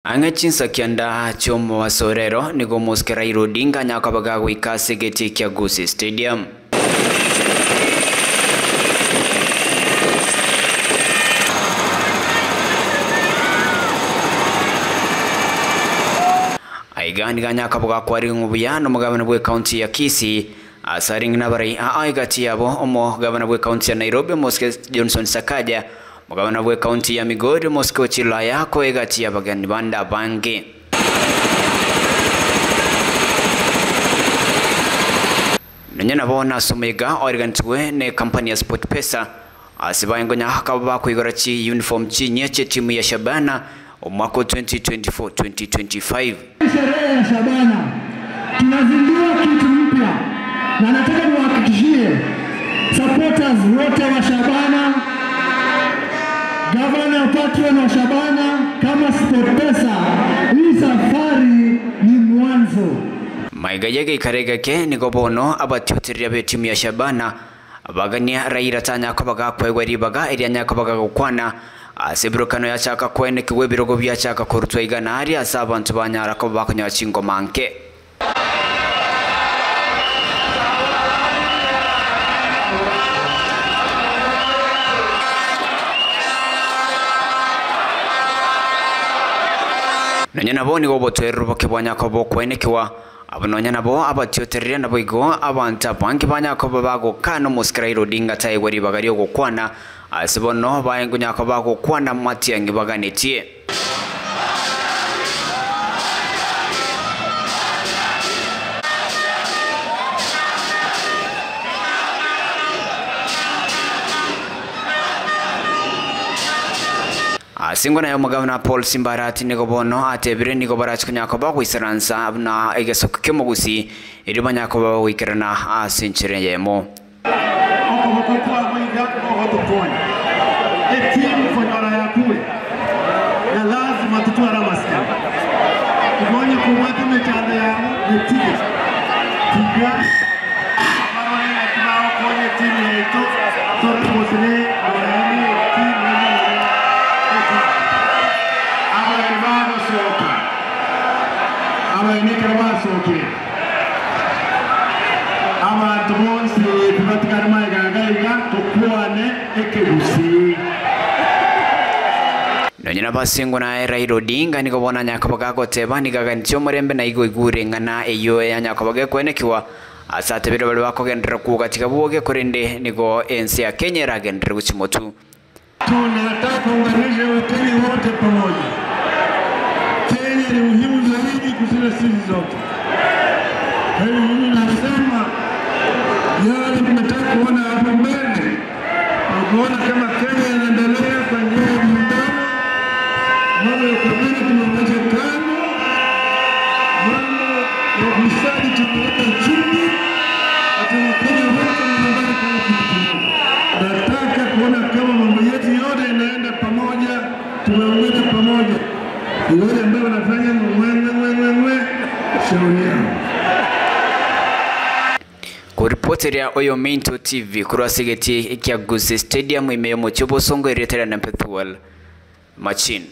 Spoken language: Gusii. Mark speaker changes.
Speaker 1: Ang'e chinsa kianda chi'omobaso rero nigo omosike Raila Odinga anyakoba gagoika ase egetii kia Gusii Stadium. Aiga nigo anyakoba gakwarigwe buya nomogabana bw'ecounty ya Kisii ase arenge nabarai aa egati yabo omogabana bw'ecounty ya Nairobi omosike Johnson Sakaja, Omogabana bw'ecounty ya Migori omosike o Chilaya koa egati y'abageni bande abange. Nonya nabo nase omoyega oariganetigwe ne company ya SportPesa ase baengonya akaba bakoigora chi uniform chinyia chi'etimu ya Shabana omwaka o 2024-2025.
Speaker 2: Sherehe ya Shabana tunazindua kitu mpya, na nataka niwahakikishie supporters wote wa Shabana, gavana patron wa Shabana, kama SportPesa, hii safari ni mwanzo.
Speaker 1: Maiga y'egeikaro egeke nigo bono abatiotereria b'etimu ya Shabana bagania Raila tanyakoba gakwegwa ribaga eria anyakoba gagokwana ase eburukano yachaka kwenekigwa ebirogo biachaka korutwa igana aria ase abanto banyara koba bakonyora chingoma nke. Nonya nabo nigo obotoereru boke bwanyakoba okwenekiwa abo nonya nabo abatiotereria nabo igo abanto abange banyakoba bagokana omosike Raila Odinga taegwa ribaga ri'ogokwana ase bono baengonyakoba bagokwana matiang'i baganetie. Ase naye omogabana Paul Simbarati nigo bono atebire nigo barachikonyaka bagoisaransa buna egesoko ki'omogusi erio banyaka bagoikerana ase enchera eyemo.
Speaker 3: Okoboko kwabo iga ogotukonya etimu konyora yakure na lazima tutware amasikani tugonye kubwata emechando yabo netige tiga barore tubaokonya etimu yaitu toragosire orani etimu enyore
Speaker 4: Abageni bagosoka abageni ekero basokire abantu bonsi tibatikane maiganga iga tukwane ekegusi.
Speaker 1: Nonya nabasingo naye Raila Odinga nigo bona anyakoba gagoteba nigaganitie omorembe na igo igure ng'ana eyo yanyakoba gekwenekiwa ase atebire bari bakogenderera kuga tiga bwoge korende nigo ensi ya Kenya eragenderera gochimotu.
Speaker 4: Tunataka kuunganisha Wakenya wote pamoja. Kenya ni muhimu zaidi kushinda sisi zote. Kwa hivyo mimi nasema yale tunataka kuona hapo mbele, na kuona kama Kenya inaendelea kwa njia ya muungano, mambo ya ukabila tumeweka kando, mambo ya ufisadi tumeweka chini, hata Wakenya wote wanaungana kama kitu kimoja. Nataka kuona kama mambo yetu yote inaenda pamoja, tumeungana pamoja. Wale ambao wanafanya ngwe ngwe ngwe ngwe, shauri yao.
Speaker 1: Kuripoteria oyo Minto TV kurwa ase egetii kia Gusii Stadium ime y'omochie obosongo erietera na Pethuel Machin.